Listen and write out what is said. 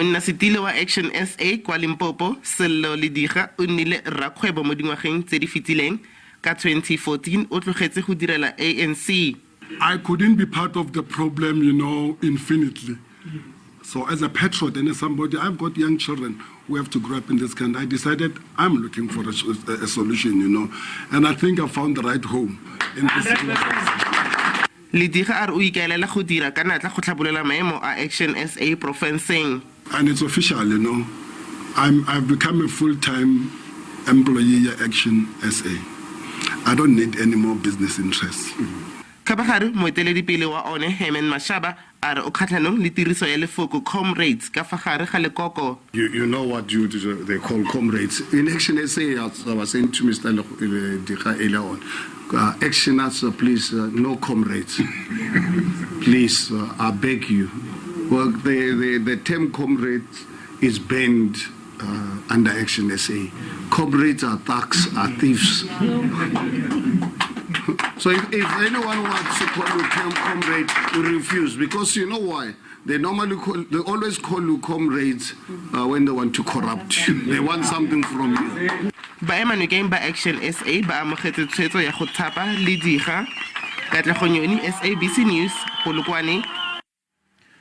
Monnasetilo wa Action SA kwa Limpopo, Sello Lediga, o nnile rrakgwebo mo dingwageng tse di fetileng. Ka 2014 o tlogetse go direla ANC. I couldn't be part of the problem infinitely. So as a patriot and as somebody, I've got young children who have to grow up in this country. I decided I'm looking for a solution. And I think I found the right home in this situation. Lediga a re o ikaelela go dira ka natla go tlhabolola maemo a Action SA porofenseng. And it's official. I've become a full-time employee at Action SA. I don't need any more business interests. Kgabagare moeteledipele wa one Herman Mashaba a re o kgatlhanong le tiriso ya lefoko comrades ka fa gare ga lekoko. You know what they call comrades. In Action SA, as I was saying to Mr. Lediga earlier on, Actioners, please, no comrades. Please, I beg you. Well, the term comrades is banned under Action SA. Comrades are thugs, are thieves. So if anyone wants to call you comrade, you refuse, because you know why? They always call you comrades when they want to corrupt you. They want something from you. Baemanokeng ba Action SA ba amogetse tshwetso ya go thapa Lediga. Katlego Nyoni, SABC News, Polokwane.